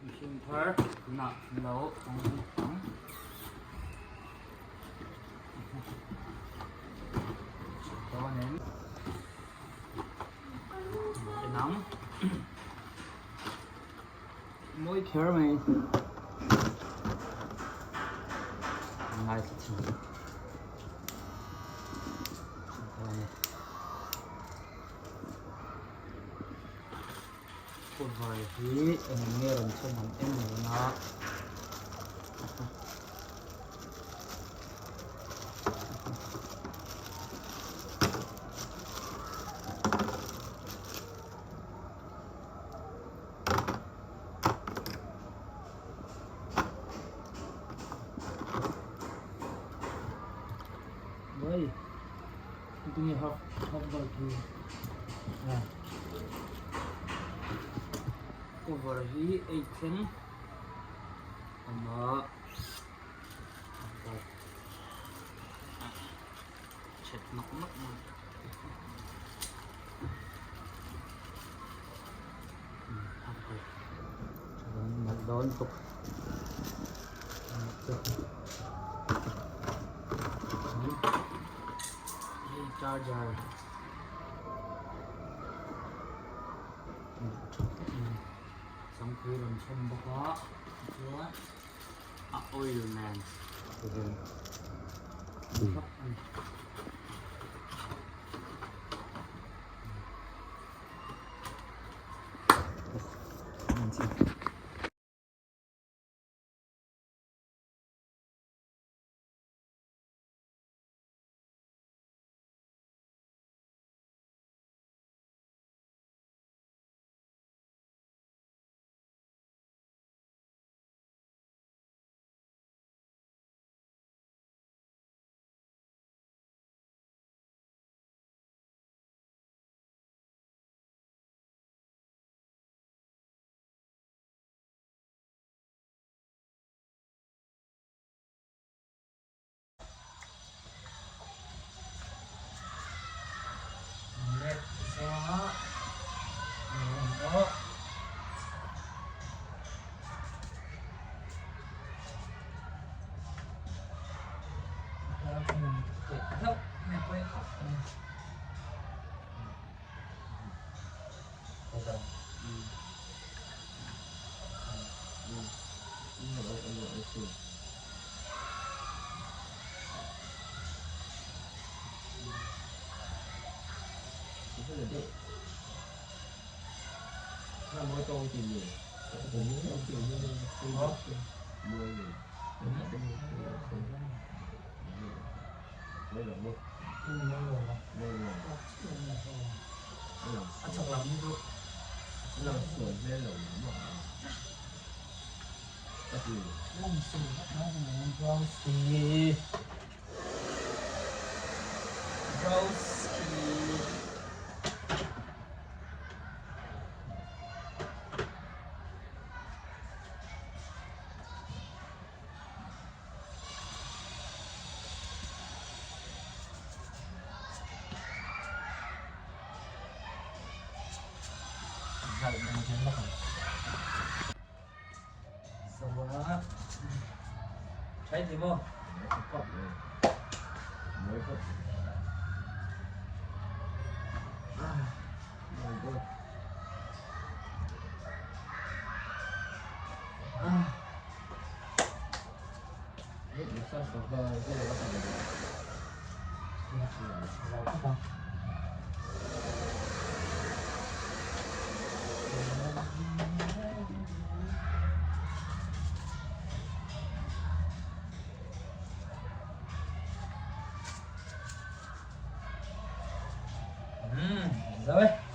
Mihring thar tunah an lo awm ang. Dawn em? En ang. Mawi kher mai. Ngaithla thin. Dawn e. Cover hi eng nge rawn chhawm ang em dawn a. Oi, tinge hap hap bal thu. À. Cover hi ei thleng ama Chet nawk nawk mai. Nalh dawn tuk. Hei charger. Sangpui rawn chhawm bawk a chuan a oil nen a ni. A chak lam hi chu Broski Broski Umm, zo e.